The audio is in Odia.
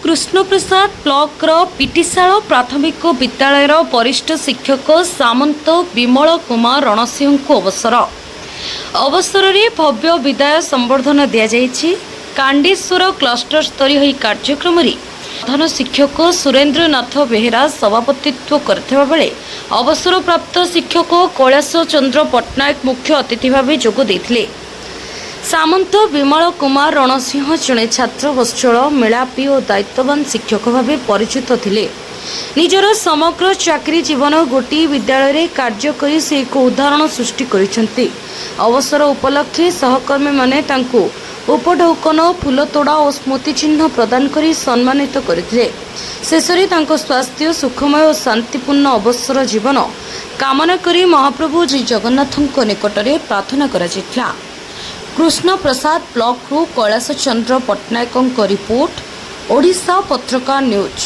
କୃଷ୍ଣପ୍ରସାଦ ବ୍ଲକର ପିଟିଶାଳ ପ୍ରାଥମିକ ବିଦ୍ୟାଳୟର ବରିଷ୍ଠ ଶିକ୍ଷକ ସାମନ୍ତ ବିମଳ କୁମାର ରଣସିଂହଙ୍କୁ ଅବସରରେ ଭବ୍ୟ ବିଦାୟ ସମ୍ବର୍ଦ୍ଧନା ଦିଆଯାଇଛି। କାଣ୍ଡେଶ୍ୱର କ୍ଲଷ୍ଟର ସ୍ତରୀୟ ଏହି କାର୍ଯ୍ୟକ୍ରମରେ ପ୍ରଧାନ ଶିକ୍ଷକ ସୁରେନ୍ଦ୍ରନାଥ ବେହେରା ସଭାପତିତ୍ୱ କରିଥିବା ବେଳେ ଅବସରପ୍ରାପ୍ତ ଶିକ୍ଷକ କୈଳାସ ଚନ୍ଦ୍ର ପଟ୍ଟନାୟକ ମୁଖ୍ୟ ଅତିଥି ଭାବେ ଯୋଗ ଦେଇଥିଲେ। ସାମନ୍ତ ବିମଳ କୁମାର ରଣସିଂହ ଜଣେ ଛାତ୍ରବତ୍ସଳ, ମେଳାପୀ ଓ ଦାୟିତ୍ୱବାନ ଶିକ୍ଷକ ଭାବେ ପରିଚିତ ଥିଲେ। ନିଜର ସମଗ୍ର ଚାକିରି ଜୀବନ ଗୋଟିଏ ବିଦ୍ୟାଳୟରେ କାର୍ଯ୍ୟ କରି ସେ ଏକ ଉଦାହରଣ ସୃଷ୍ଟି କରିଛନ୍ତି। ଅବସର ଉପଲକ୍ଷେ ସହକର୍ମୀମାନେ ତାଙ୍କୁ ଉପଢୌକନ, ଫୁଲତୋଡ଼ା ଓ ସ୍ମୃତିଚିହ୍ନ ପ୍ରଦାନ କରି ସମ୍ମାନିତ କରିଥିଲେ। ଶେଷରେ ତାଙ୍କ ସ୍ୱାସ୍ଥ୍ୟ, ସୁଖମୟ ଓ ଶାନ୍ତିପୂର୍ଣ୍ଣ ଅବସର ଜୀବନ କାମନା କରି ମହାପ୍ରଭୁ ଶ୍ରୀ ଜଗନ୍ନାଥଙ୍କ ନିକଟରେ ପ୍ରାର୍ଥନା କରାଯାଇଥିଲା। କୃଷ୍ଣପ୍ରସାଦ ବ୍ଲକରୁ କୈଳାସ ଚନ୍ଦ୍ର ପଟ୍ଟନାୟକଙ୍କ ରିପୋର୍ଟ, ଓଡ଼ିଶା ପତ୍ରକାର ନ୍ୟୁଜ୍।